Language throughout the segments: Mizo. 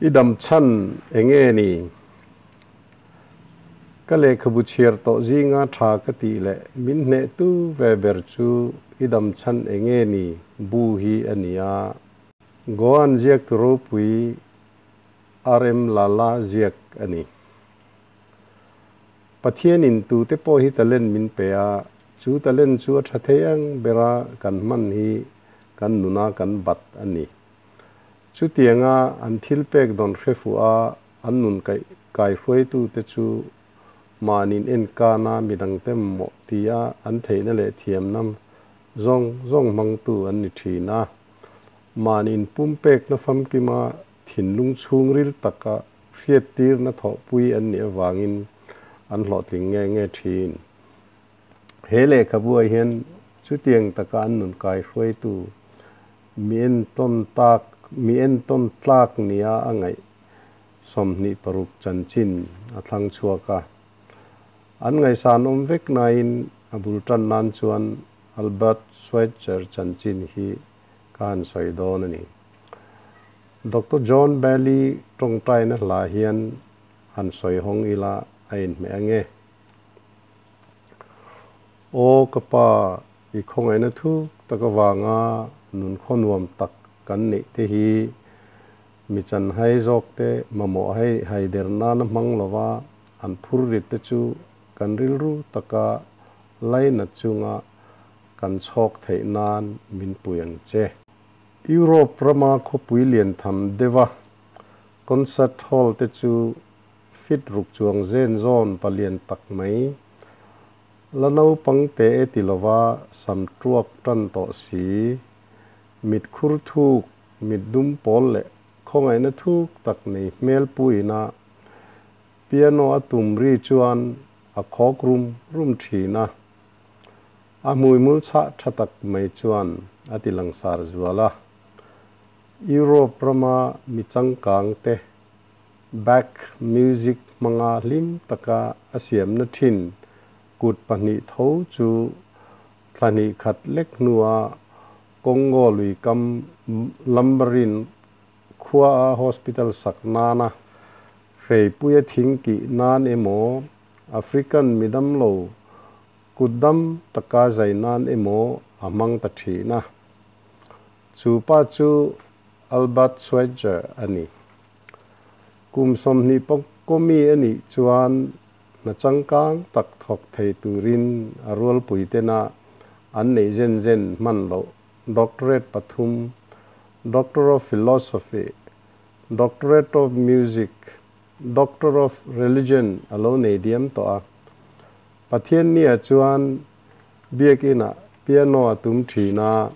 I dam chhan enge ni? Ka lehkhabu chhiar tawh zinga tha ka tih leh min hnehtu ve ber chu I dam chhan enge ni? Bu hi a ni a. Goan ziaktu ropui RM Lala ziak a ni. Pathianin tute pawh hi talent min pe a, chu talent chu a tha thei ang bera kan hman hi kan nuna kan bat a ni. Chutianga an thil pek dawn hre fuh a, an nun kaih kaihruaitute chu mahniin en kana midangte mamawh tia an theihna leh thiamna zawng zawng hmangtu an ni thin a. Mahniin pumpekna famkima thinlung chhungril taka hriattirna thawhpui an nih avangin an hlawhtling nge nge thin. He lehkhabuah hian chutiang taka an nun kaihruaitu Mi entawn tak, mi entawn tlak nia a ngaih 26 chanchin a thlang chhuak a. An ngaihsan awm vek nain a bul tan nan chuan Albert Schweitzer chanchin hi ka han sawi dawn a ni. Doctor John Bailey tawngtaina hla hian han sawi hawng ila a inhmeh ange. Aw ka pa, I khawngaihna thuk tak avanga nun khawnuam tak kan neih te hi mi chanhai zawk te mamawh hei haider nana hmang lova an phur rit te chu kan rilru taka lainat chunga kan chhawk theih nan min pui ang che. Europe rama khawpui lian tham deuha concert hall te chu fit ruk chuang zen zawn palian tak mai La naupang te e ti lova sam tuak tan tawh si, mit khur thuk, mit dum pawl leh khawngaihna thuk tak nei hmel puina piano a tum ri chuan a khawk rum rum thin a. A hmuihmul chhah tha tak mai chuan a ti langsar zual a. Europe rama mi changkang te Back music hmanga hlim taka a siamna thin kut pahnih tho chu thla hnih khat lek hnua Congo lui kam Lambarin khua a hospital sak nana hreipuia thing kih nan emaw African midam lo kut dam taka zai nan emaw a hmang ta thin a. Chu pa chu Albert Schweitzer a ni. Kum 20 pawh kawmi a nih chuan hna changkang tak thawk thei turin a rualpui tena an neih zen zen hman loh Doctorate pathum, Doctor of Philosophy, Doctorate of Music, Doctor of Religion a lo nei diam tawh a. Pathiannia chuan biakinah piano a tum thin a,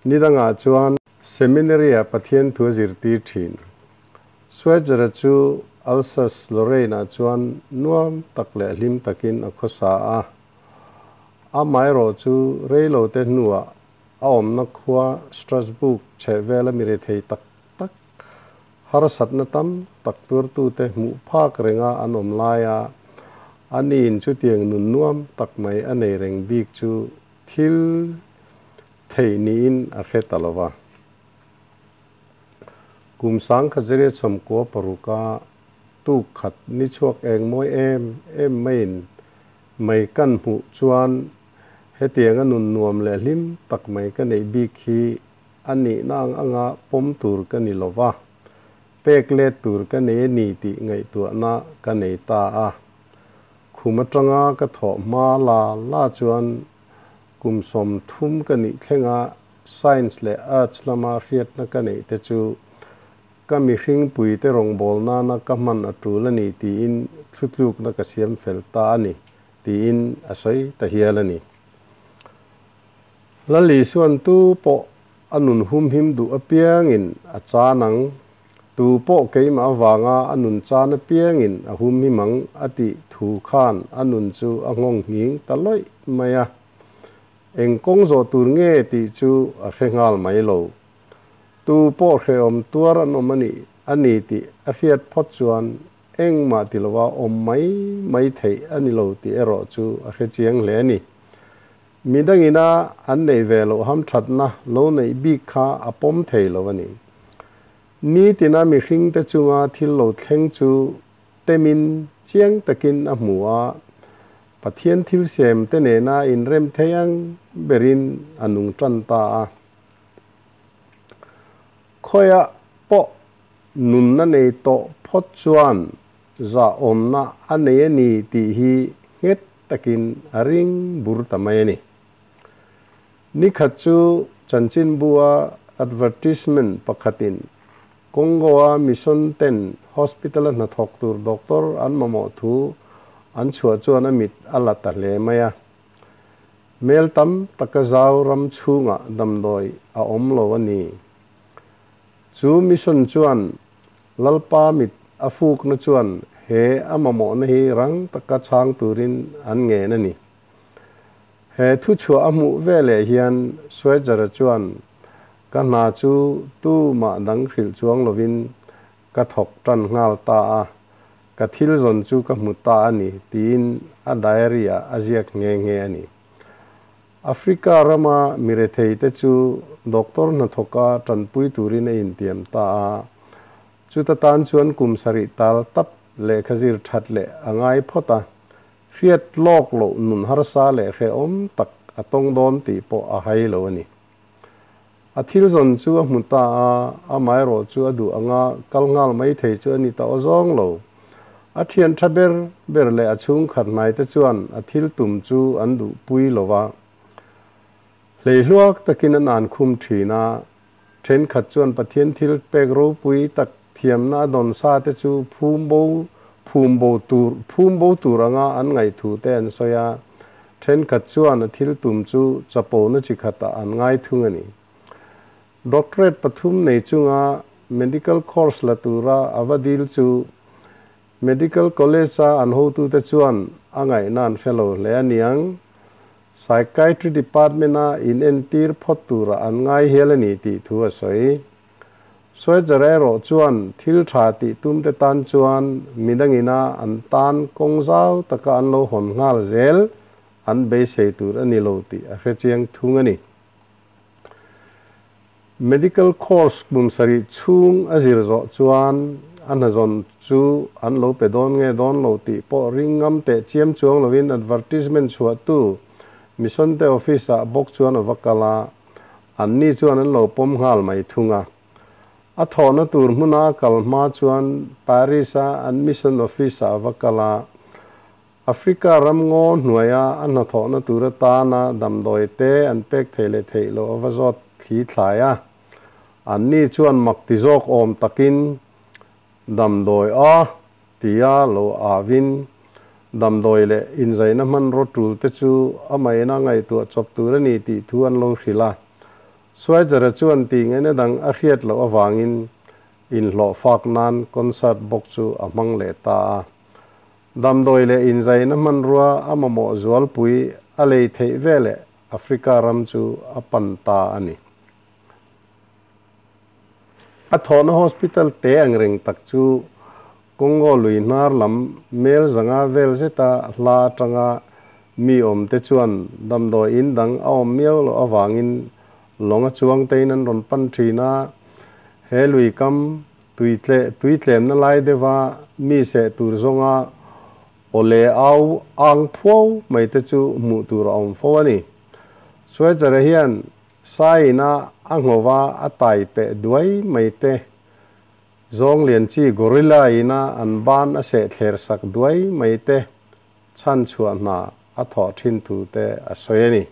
nidangah chuan Seminary-ah Pathian thu a zirtir thin. Schweitzer-a chu Alsace-Lorraine-ah chuan nuam tak leh hlim takin a khawsa a. Amaherawh chu reilote hnuah a awmna khua Strasbourg chhehvela mi rethei tak tak, harsatna tam tak tuartute hmuh phak renga an awm laia a niin chutiang nun nuam tak mai a nei reng bik chu thil theih niin a hre ta lo va. Kum 1996-a tuk khat ni chhuak eng mawi em em maiin mai kan hmuh chuan hetianga nun nuam leh hlim tak mai ka neih bik hi a nihna ang anga pawm tur ka ni lo va, pek let tur ka nei a ni tih ngaihtuahna ka nei ta a. Khum atanga ka thawh hma la la chuan Kum 30 ka nih thlenga Science leh Arts lama hriatna ka neih te chu ka mihringpuite rawngbâwl nana ka hman a ṭul a ni tiin thlutlûkna ka siam fel ta a ni, tiin a sawi ta hial a ni. Lali suan tu pawh a nun humhim duh apiangin a chân ang, tu pawh keimah avanga a nun chân apiangin a humhim ang a tih thu khan a nun chu a nghawng nghing ta lawih mai a. Eng kawng zawh tur nge tih chu a hre nghal mai lo. Tu pawh hrehawm tuar an awm a nih a ni tih a hriat phawt chuan engmah ti lova awm mai mai theih a ni lo tih erawh chu a hre chiang hle a ni. Midangina an neih ve loh hamthatna lo neih bik kha a pawm thei lo a ni. Nitina mihringte chunga thil lo thleng chu temin chiang takin a hmu a, Pathian thil siamte nena inrem thei ang berin a nung tan ta a. Khawiah pawh nunna nei tawh phawt chuan zahawmna a nei a ni tih hi nghet takin a ring bur ta mai a ni. Ni khat chu chanchinbua advertisement pakhatin Congo-a mission ten hospital-a hnathawk tur doctor an mamawh thu an chhuah chuan a mit a la ta hle mai a. Mel tam taka zau ram chhungah damdawi a awm lo a ni. Chu mission chuan Lalpa mit a fukna chuan he a mamawhna hi rang taka chhang turin an ngen a ni. He thuchhuah a hmuh veleh hian Schweitzer-a chuan, Ka hna chu tumah dang hrilh chuang lovin ka thawk tan nghal ta a, ka thil zawn chu ka hmu ta a ni, tiin a diary-ah a ziak nghe nghe a ni. Africa rama miretheite chu doctor hnathawka tanpui turin a intiam ta a, chuta tan chuan kum sarih tal tap lehkha zir that leh a ngai phawt a, hriat lawk loh nun harsa leh hrehawm tak a tawng dawn tih pawh a hai lo a ni. A thil zawn chu a hmu ta a, amaherawh chu a duh anga kal nghal mai thei chu a ni ta awzawng lo. A thian tha ber ber leh a chhungkhat hnaite chuan a thil tum chu an duhpui lo va. Hleihluak takin an ankhum thin a, thenkhat chuan Pathian thil pek ropui tak thiamna a dawn sa te chu phum bo phum bo tur phum bo tur anga an ngaihthu te an sawi a, thenkhat chuan a thil tum chu chapona chi khatah an ngai thung a ni. Doctorate pathum nei chunga medical course la tura a va dil chu Medical College-a an hotute chuan a ngaihna an hre lo hle a niang. Psychiatry Department-a inentir phawt tura an ngai hial a ni tih thu a sawi. Schweitzer erawh chuan thil tha tih tumte tan chuan midangina an tan kawng zau taka an lo hawn nghal zel an beisei tur a ni lo tih a hrechiang thung a ni. Medical course kum sarih chhung a zir zawh chuan a hnazawn chu an lo pe dawn nge dawn lo tih pawh ring ngam teh chiam chuang lovin advertisement chhuahtu Mission te office-ah bawk chuan a va kal a, anni chuan an lo pawm nghal mai thung a. A thawhna tur hmuna a kal hma chuan Paris-a an mission office-ah a va kal a, Africa ram ngaw hnuaia a hnathawhna tur atana damdawi te an pek theih leh theih loh a va zawt thli thlai a. Anni chuan mak ti zawk awm takin, Damdawi a, tia lo avin, damdawi leh inzaina hmanraw tul te chu amaina ngaihtuah chawp tur a ni tih thu an lo hrilh a. Schweitzer-a chuan tih ngaihna dang a hriat loh avangin inhlawh fak nan concert bawk chu a hmang leh ta a. Damdawi leh inzaina hmanrua a mamawh zualpui a lei theih veleh Africa ram chu a pan ta a ni. A thawhna hospital te ang reng tak chu Congo lui hnar lam mel zanga vel zeta hla atanga mi awmte chuan damdawi in dang a awm miau loh avangin lawng a chuang tein an rawn pan thin a, he lui kam Tui tle, tui tlemna lai deuha mi seh tur zawnga aw leh au ang phuau mai te chu hmuh tur a awm fo a ni. Schweitzer-a hian Saina a nghova a tai peh duai mai te, zawng lian chi gorilla ina an ban a seh thler sak duai mai te chhan chhuah hna a thawh thin thu te a sawi a ni.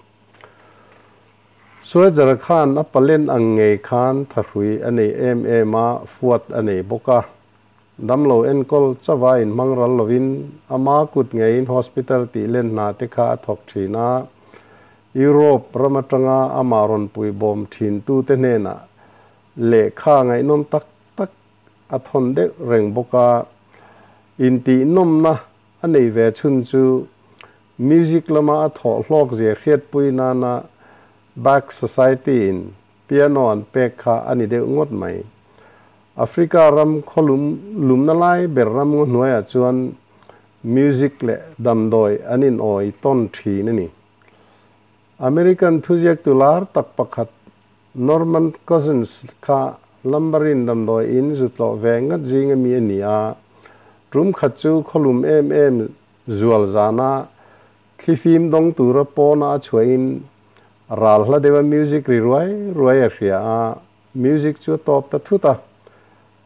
Schweitzer khan a palen ang ngei khan thahrui a nei em em a, fuat a nei bawk a. Damlo enkawl chauha inhmang ral lovin ama kut ngeiin hospital tih len hna te kha a thawk thin a. Europe ram atanga amah rawn puibawm thintute hnenah lehkha ngaihnawm tak tak a thawn deuh reng bawk a. Intihnawmna a nei ve chhun chu Music lama a thawh hlawk zia hriatpui nana Bach Society in piano an pek kha a ni deuh ngawt mai. Africa ram khaw lum lumna lai ber ram ngaw hnuaiah chuan music leh damdawi an inawi tawn thin a ni. American thuziaktu lar tak pakhat Norman Cousins kha Lambarin damdawi in zu tlawh ve ngat zinga mi a ni a. Tum khat chu khawlum em em zual zana thlifim dawng tura pawna a chhuahin ral hla deuha music ri ruai ruai a hria a, music chu a tawp ta thut a.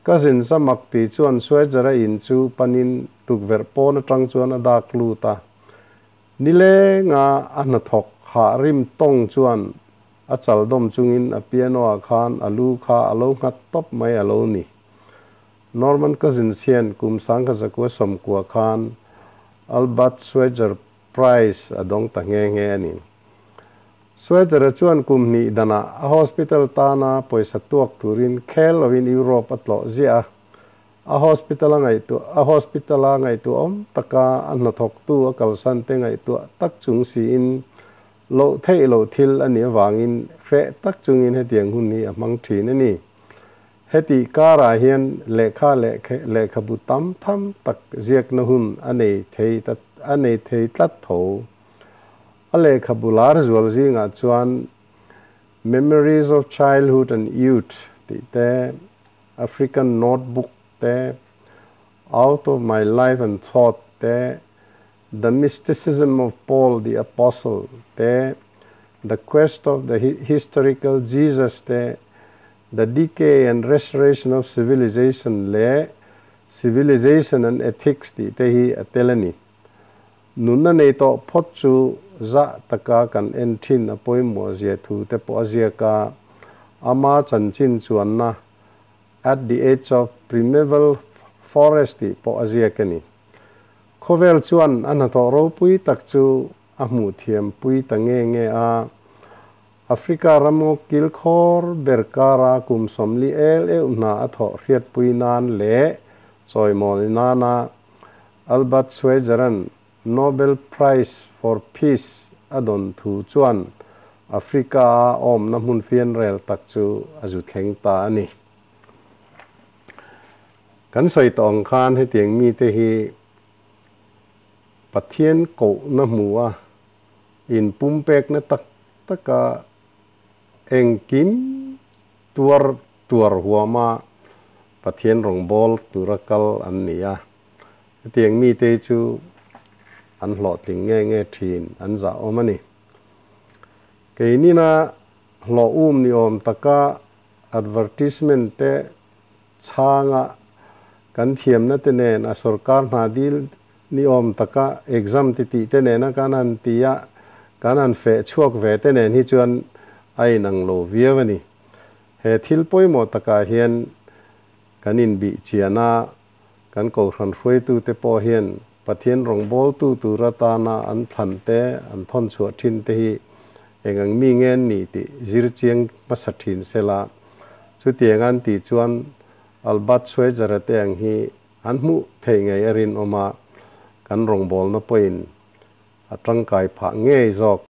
Cousins a mak tih chuan Schweitzer-a in chu panin tukverh pawn atang chuan a dak lut a. Nilenga a hnathawk hah rim tawng chuan a chal dawm chungin a piano-ah khan a lu kha a lo nghat tawp mai a lo ni. Norman Cousins hian kum 1990 khan Albert Schweitzer Prize a dawng ta nghe nghe a ni. Schweitzer-a chuan kum hnih danah a hospital tana pawisa tuak turin khel lovin Europe a tlawh ziah a. A hospital a ngaihtuah a hospital a ngaihtuah awm taka a hnathawktu a kalsan te ngaihtuah tak chung siin loh theih loh thil a nih avangin hreh tak chungin hetiang hun hi a hmang thin a ni. Hetih karah hian lehkha leh lehkhabu tam tham tak ziakna hun a nei thei ta a nei thei tlat tho. A lehkhabu lar zual zingah chuan Memories of Childhood and Youth tih te, African Notebook te, Out of My Life and Thought te, The Mysticism of Paul the Apostle te, The Quest of the Historical Jesus te, The Decay and Restoration of Civilization leh Civilization and Ethics tih te hi a tel a ni. Nunna nei tawh phawt chu zah taka kan en thin a pawimawh zia thu te pawh a ziak a, ama chanchin chuanna At the Edge of Primeval Forest tih pawh a ziak a ni. Khawvel chuan a hnathawh ropui tak chu a hmuh thiam pui ta nge nge a, Africa ramngaw kilkhawr ber kara kum 40 el euh hna a thawh hriatpui nan leh chawimawl nana Albert Schweitzer-a'n Nobel Prize for Peace a dawn thu chuan Africa-a awmna hmun fianrel tak chu a zu thleng ta a ni. Kan sawi tawh ang khan hetiang mite hi Pathian kohna hmu a, inpumpekna tak taka engkim tuar tuar huama Pathian rawngbâwl tura kal an ni a. Hetiang mite hi chu an hlawhtling nge nge thin, an zahawm a ni. Keinina hlawh um ni awm taka advertisement te chhanga kan thiamna te nen a sorkar hna dil ni awm taka exam ti tih te nena kan han ti a, kan han feh chhuak ve te nen hi chuan a inang lo viau a ni. He thil pawimawh takah hian kan inbih chian a, Kan Kohhran hruaitute pawh hian Pathian rawngbawltu tur atana an thlan te, an thawn chhuah thin te hi eng ang mi nge an nih tih zir chiang hmasa thin se la. Chutiang an tih chuan Albert Schweitzer-a te ang hi an hmuh theih ngei a rinawm a, kan rawngbawlna pawhin a tangkai phah ngei zawk.